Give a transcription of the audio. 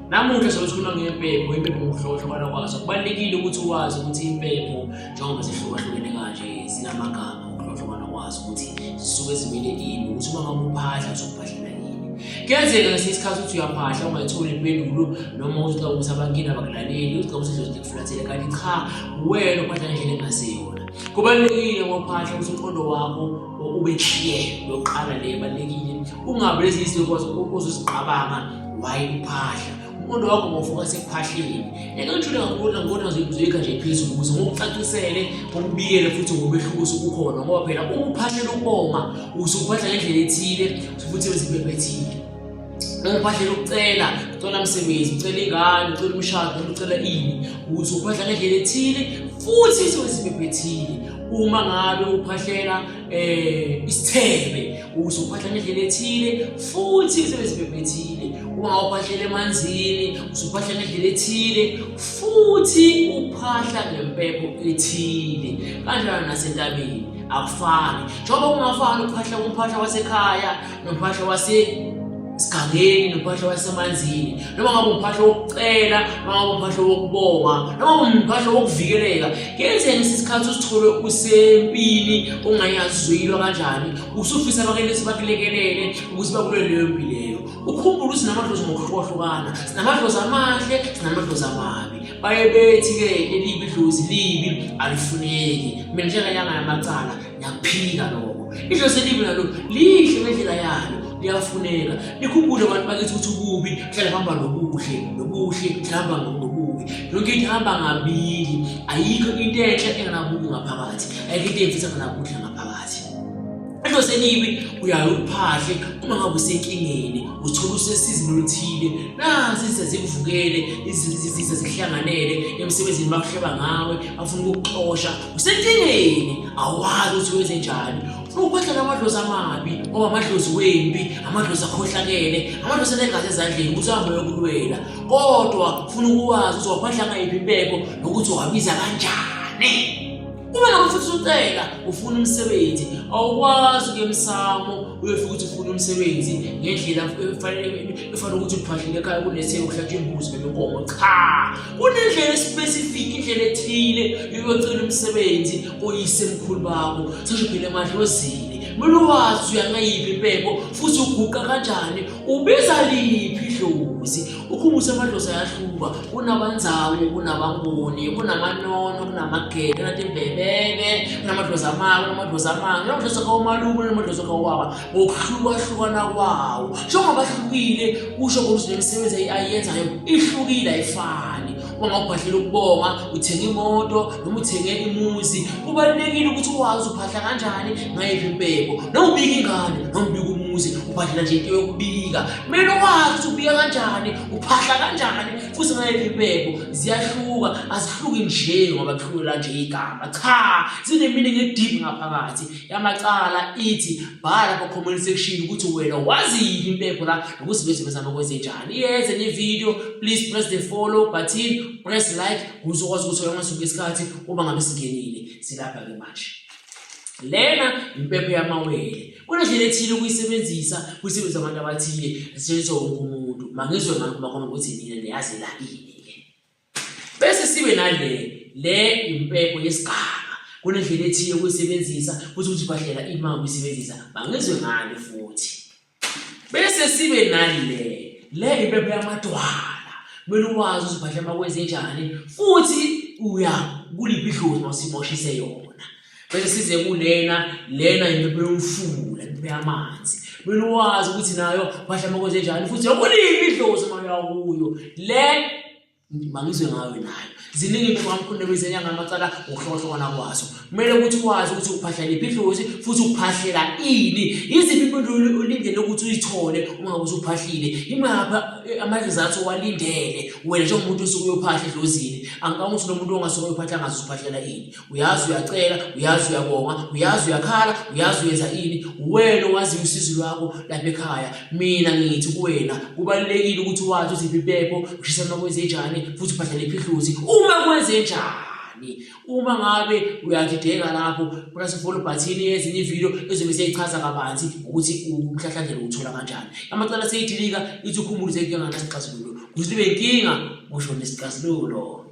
Namuhla sobe sikhuluma ngempepho, impepho ngokuhlukahlukana kwazo. Kubalulekile ukuthi wazi ukuthi impepho njengoba zihlukahlukene kanje zinamagama ngokuhlukahlukana kwazo ukuthi zisuke zimele ini, ukuthi uma ngabe uphahla usukuphahlela ini. Kuyenzeka ngesinye isikhathi ukuthi uyaphahla ungayitholi impendulo noma uthi ukuthi abakini abakulaleli, uthi ukuthi idlozi likufulathele kanti cha wena uphahla ngendlela engasiyona. Kubalulekile ngophahla ukuthi umqondo wakho ube clear, yokuqala le ebalulekile. Ungabi lezi izinto ozoziqabanga why uphahla. Umqondo wakho mawufocus ekuphahleni. Ngeke ngijule kakhulu ngibona uzoyikha nje phezulu ukuze ngokucacisele, ngokubikele futhi ngomehluko osukukhona ngoba phela uma uphahlela ukubonga usuke uphahla ngendlela ethile futhi wezibhebhe ethile. Uma uphahlela ukucela, ucela umsebenzi, ucela ingane, ucela umshado, noma ucela ini, usuke uphahla ngendlela ethile futhi wezibhebhe ethile. Uma ngabe uphahlela isithebe usuphahla ngendlela ethile futhi isebenzibhebhe ethile. Uma uphahlela emanzini usuphahla ngendlela ethile futhi uphahla ngempepho ethile, kanjalo nasentabeni akufani. Njengoba kungafani ukuphahla umphahla wasekhaya nomphahla wase sigangeni nomphahla wasemanzini, noma ngabe umphahla wokucela, noma ngabe umphahla wokubonga, noma ngabe umphahla wokuvikeleka. Kuyenzeka ngesinye isikhathi uzithole usempini ongayazi uzoyilwa kanjani, usufisa abakelesi bakulekelele ukuthi bakulwe leyo mpi leyo. Ukhumbule ukuthi sinamadlozi ngokuhlukahlukana, sinamadlozi amahle, sinamadlozi amabi. Baye bethi-ke elibi idlozi libi alifuneki. Mina njengenyanga yamacala ngiyakuphika lokho. Idlozi elibi nalo lihle ngendlela yalo, liyafuneka. Nikhumbule abantu bakithi ukuthi ububi buhlala buhamba nobuhle, nobuhle buhlala buhamba nobubi. Yonke into ihamba ngabili, ayikho into enhle engenabubi ngaphakathi, ayikho into embi engenabuhle ngaphakathi. Idlozi elibi uyaye uliphahle uma ngabe usenkingeni, uthola usesizini oluthile, nazi izitha zikuvukele, izitha zikuhlanganele emsebenzini, bakuhleba ngawe, bafuna ukukuxosha, usenkingeni, awazi ukuthi wenze njani. Ufuna ukuphahlela amadlozi amabi, ngoba amadlozi wempi, amadlozi akhohlakele, amadlozi anegazi ezandleni ukuthi ahambe uyokulwela. Kodwa ufuna ukuwazi ukuthi waphahla ngayiphi impepho nokuthi wabiza kanjani. Uma ngabe futhi usucela ufuna umsebenzi, awukwazi ukuya emsamo uyofika ukuthi ufuna umsebenzi ngendlela efanele efanele ukuthi uphahlile ekhaya kunethe ukuhlatshwa imbuzi noma inkomo. Cha, kunendlela especific, indlela ethile yokuyocela umsebenzi koyisemkhulu bakho, sesho phela emadlozini. Kumele wazi uya ngayiphi impepho futhi uguqa kanjani, ubiza liphi idlozi. Ukhumbuse amadlozi ayahluka, kunabanzawu, kunabanguni, kunamanono, kunamagede, kunatimbebebe, kunamadlozi amanga, kunamadlozi amanga, kunamadlozi akawomalume, kunamadlozi akawobaba, ngokuhlukahlukana kwawo. Njengoba ahlukile, kusho ukuthi nemisebenzi ayenzayo ihlukile, ayifani. Uma ngawubhadlela ukubonga, uthenge imoto noma uthenge imuzi, kubalulekile ukuthi wazi uphahla kanjani ngayiphi impepho. Noma ubika ingane, noma ubika umuzi, ubhadlela nje into yokubika. Kumele wazi ukuthi ubika kanjani, uphahla kanjani futhi ngayiphi impepho. Ziyahluka, azihluki nje ngoba kuhlukela nje igama. Cha, zine-meaning e-deep ngaphakathi. Yamacala ithi bhala lapha comment section ukuthi wena wazi yiphi impepho la nokuthi bezibezama kwenze njani. Iyenze ne-video, please press the follow button, press like ukuze ukwazi ukuthola ngaso isikhathi uma ngabe singenile. Silapha-ke manje. Lena impepho yamawele. Kunendlela ethile ukuyisebenzisa, kuyisebenzisa abantu abathile, isetshenziswa wonke umuntu. Mangizwe ngani kuma-comment ukuthi nina niyazi la ini-ke. Bese sibe nale, le impepho yesiganga. Kunendlela ethile ukuyisebenzisa, futhi ukuthi bahlela ima ukuyisebenzisa. Mangizwe ngani futhi. Bese sibe nale, le impepho yamadwala. Kumele uwazi ukuthi ubhadla makwenze njani futhi uya kuliphi idlozi mawusimoshise yona. Bese size kulena, lena impepho yomfula, impepho yamanzi. Kumele uwazi ukuthi nayo ubhadla makwenze njani futhi kuliphi idlozi mawuya kuyo. Le mangizwe ngayo nayo. Ziningi impepho kamkhulu nebezenyanga amacala ngokuhlukahlukana kwazo. Kumele ukuthi wazi ukuthi uphahla liphi idlozi futhi uphahlela ini. Yiziphi impendulo olindele ukuthi uyithole uma ngabe usuphahlile. Imaphi ama-results owalindele wena njengomuntu osuke uyophahla edlozini. Angicabanga ukuthi nomuntu ongasuke uyophahla angazi uphahlela ini. Uyazi uyacela, uyazi uyabonga, uyazi uyakhala, uyazi uyenza ini. Wena owaziyo usizi lwakho lapha ekhaya. Mina ngithi kuwena kubalulekile ukuthi wazi ukuthi iphi impepho, ushisa uma kwenze njani futhi uphahla liphi idlozi uma kwenze njani. Uma ngabe uyadideka lapho, press follow button yezinye ividiyo ezobe seyichaza kabanzi ukuthi umhlahlandlela uwuthola kanjani. Amacala seyidilika ithi ukhumule senkinga ngasixazululo. Kuze libe inkinga kusho nesixazululo.